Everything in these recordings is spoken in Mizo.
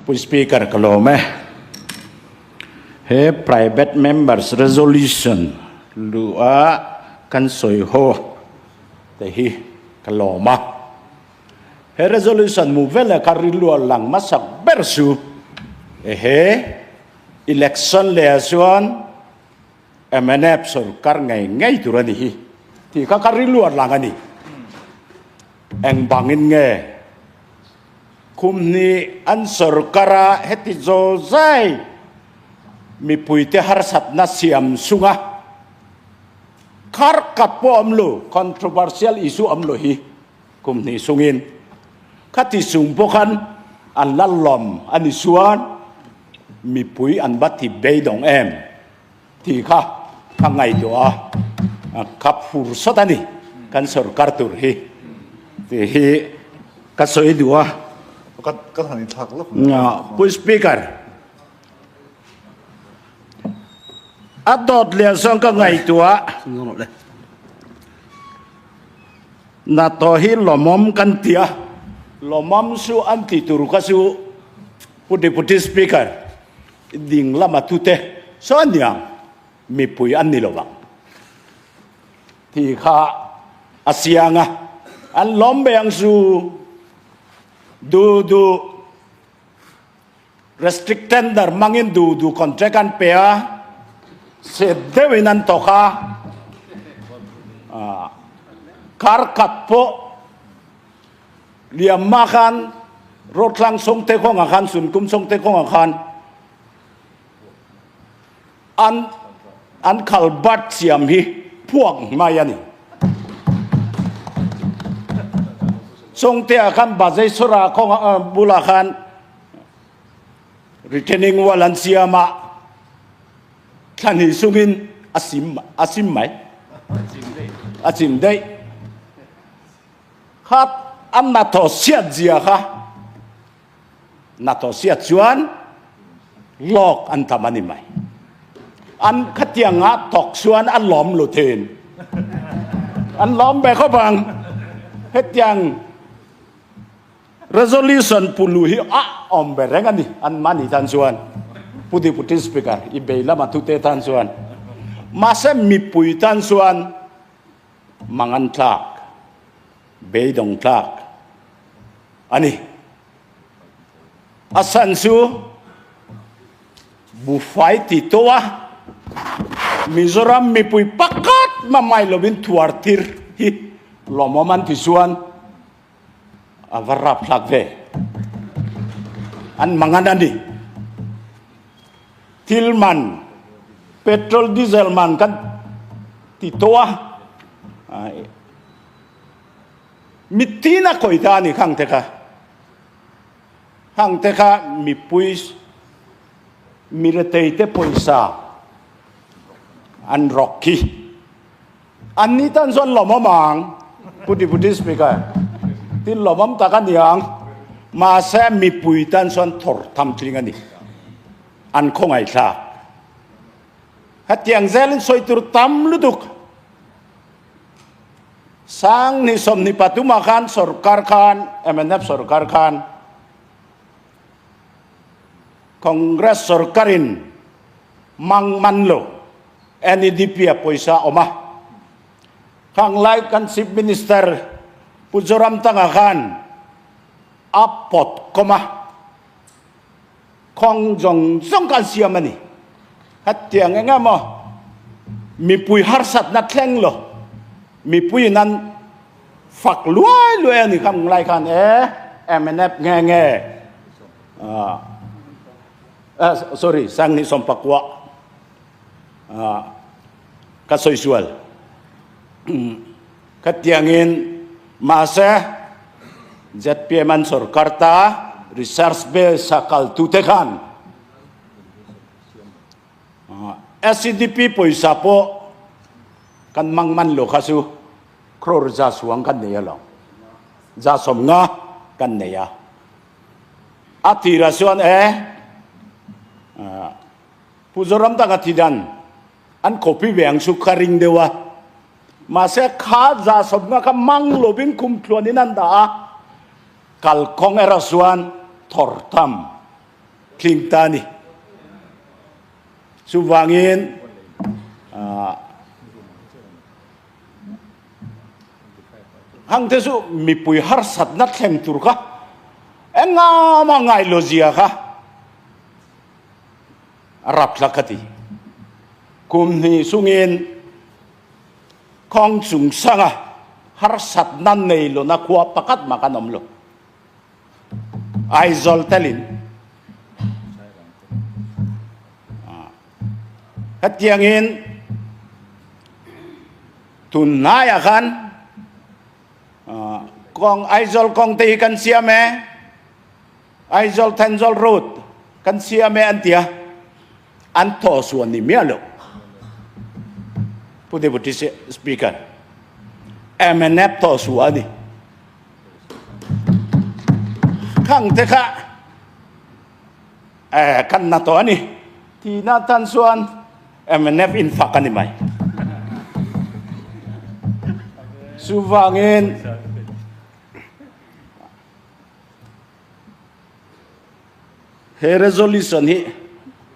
Pu Speaker ka lawm e. He Private Members Resolution luh a kan sawi ho te hi ka lawm a. He resolution mu vel a ka rilru a lang hmasak ber chu he election leh ah chuan mnf sorkar ngei ngei tur a ni hi tih kha ka rilru a lang a ni. Eng bangin nge Khum hnih an sorkar a heti zaw zai mipuite harsatna siam sunga khar kat pawh awm lo, controversial issue awm lo hi kum hnih sungin khati sung pawh khan an la lawm a ni chuan mipui an va ti beidawng em tih kha ka ngaihtuah a, ka phur sawt a ni kan sorkar tur hi tih hi ka sawi duh a. Ka han inthlak lawk. Pu Speaker, a dawt leh zawng ka ngaihtuah na tawh hi lawmawm kan ti a, lawmawm chu an ti tur kha chu Pu Deputy Speaker, Ding lama tute sawn niang mipui an ni lo ang tih kha a siang a, an lawm ve ang chu. Duh duh restrict tender hmangin duh duh contract an pe a, set deuhin an tawk a, kar khat pawh Liamma khan Rotlang Sawngte kawngah khan Sunkum Sawngte kawngah khan an an khalbat siam hi phuak mai a ni. Sawngtea khan Bazeisawra kawngah bulah khan retaining wall an siam a, thla hnih sungin a sim a sim mai, a chim daih. Kha an hnathawh siat zia kha hnathawh siat chuan lawk an tam a ni mai. An khatianga thawk chuan an lawm lo thin. An lawm ve khawp ang. Hetiang resolution pulu hi a awm ve reng a ni an mahni tan chuan. Pu Deputy Speaker, i bei lama thute tan chuan. Mahse mipui tan chuan Mangan tlak, beidawng tlak a ni. A san chu buhfai ti to a, Mizoram mipui pakhat hma mai lovin thuar tir hi lawmawm an ti chuan a va rapthlak ve. An mangan a ni. Thil man, petrol diesel man kan ti tawh a, mitin a khawih ta a ni khang te kha. Khang te kha mipui miretei te pawisa an rawk khi. An ni tan chuan lawmawm ang, Pu Deputy Speaker, tin lawmawm tak a ni ang. Mahse mipui tan chuan thawr tham tling a ni. An khawngaihthlak. Hetiang zelin sawi tur tam lutuk. Sang ni 23 khan sorkar khan, mnf sorkar khan, Congress sorkarin mang man lo NEDP a pawisa a awm a. Khang lai kan Chief Minister Pu Zoramthanga khan a pawt kawm a, khawng zawng zawng kha an siam a ni. Hetiang eng emaw mipui harsatna thleng lo, mipuiin an fak luai luai a ni khang lai khan e mnf nge nge sorry Sanghnih Sawmpakua ka sawi sual khatiangin mahse zpm an sorkar ta research base a kal tute khan SEDP pawisa pawh kan mang man lo kha chu crore za suang kan nei alawm za 50 kan nei a a tirah chuan e Pu Zoramthanga thidan an copy ve ang chu ka ring deuh a, mahse kha za 50 kha mang lovin kum tluanin an dah a, kalkawng erawh chuan thawr tham. tling ta ni. Chuvangin hang te chu mipui harsatna thleng tur kha engama ngai lo zia kha a rapthlak ka ti. Kum hnih chungin khawng chung sanga harsatna nei lona khua pakhat mah kan awm lo. Aizawl telin hetiangin tun hnaiah khan kawng Aizawl kawng te hi kan siam e, Aizawl Thenzawl road kan siam e an ti a, an thaw suan ni miah lo. Pu Deputy Speaker, mnf thaw suah a ni. Khang te kha eh kan na tawh a ni. Tina tan chuan mnf in fak a ni mai. Chuvangin he resolution hi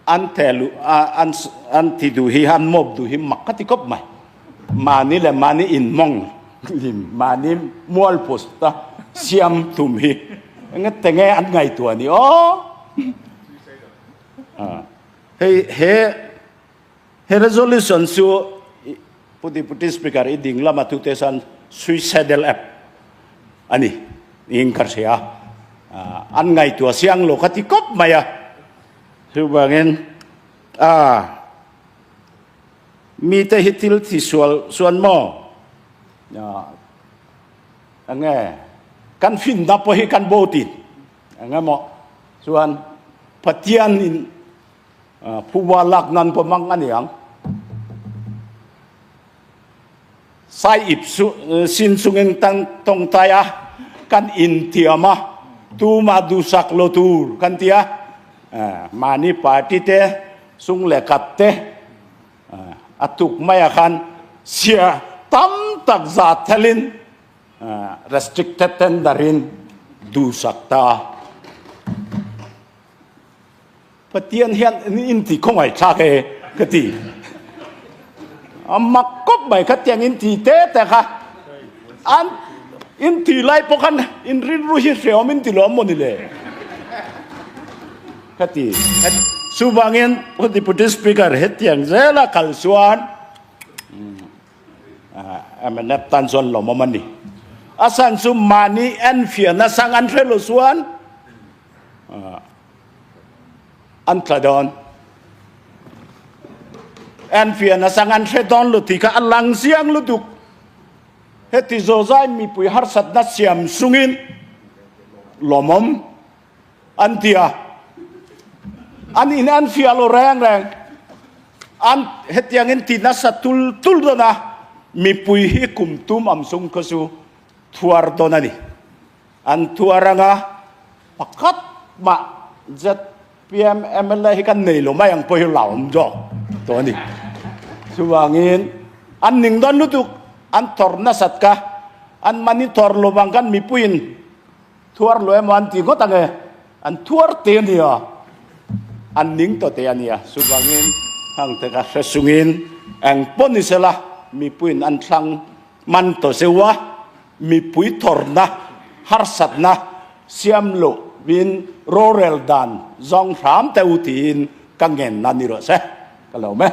an thehluh an an ti duh hi an mawp duh hi mak ka ti khawp mai. Mahni leh mahni inmawng hlim, mahni mualpus ta siam tum hi enge tenge an ngaihtuah ni aw. Hei he he resolution chu Pu Deputy Speaker i ding lama thute chuan suicidal act a ni niin ka hria. An ngaihtuah siang lo kha ti kawp mai a. Chuvangin a mite hi thil thi sual chuan maw enge kan finna pawh hi kan bo tin enge maw chuan Pathianin Phuba lak nan pawh hmang a ni ang. Sai ip sin chungin tan tawngtai a, kan intiam a, tumah duhsak lo tur kan ti a, mahni party te sung leh khat te a tuk mai ah khan chhia tam tak za thelin restricted tender in duhsak ta a. Pathian hian in ti khawngaih thlak e ka ti. A mak kawp mai kha tiang in ti te te kha. An in ti lai pawh khan in rilru hi hreawm in ti lo maw ni le. Ka ti. Chuvangin Pu Deputy Speaker hetiang zela kal chuan MNF tan chuan lawmawm a ni. A san chu mahni enfiahna sang an hre lo chuan An tla dawn. Enfiahna sang an hre dawn lo tih kha a lang chiang lutuk. Heti zawzai mipui harsatna siam sungin lawmawm an ti a. An in an fiah lo reng reng. An hetiangin ti nasa tul tul dawn a, mipui hi kum tum am sung kha chu thuar dawn a ni. An thuar anga pakhat mah zpm mla hi kan nei lo mai ang pawh hi la awm zawk tawh a ni. Chuvangin an ning dawn lutuk, an thawr nasat kha, an mahni thawr lo vang khan mipuiin thuar lo emaw an ti ngawt ang e, an thuar te a nia, an ning tawh te a nia. Chuvangin hang te kha hre chungin eng pawh ni sela mipuiin an thlang man tawh zeuh a. Mipui thawrna, harsatna siam loh in rorel dan zawng hram teh u tiin ka ngenna ni rawh se. Ka lo me.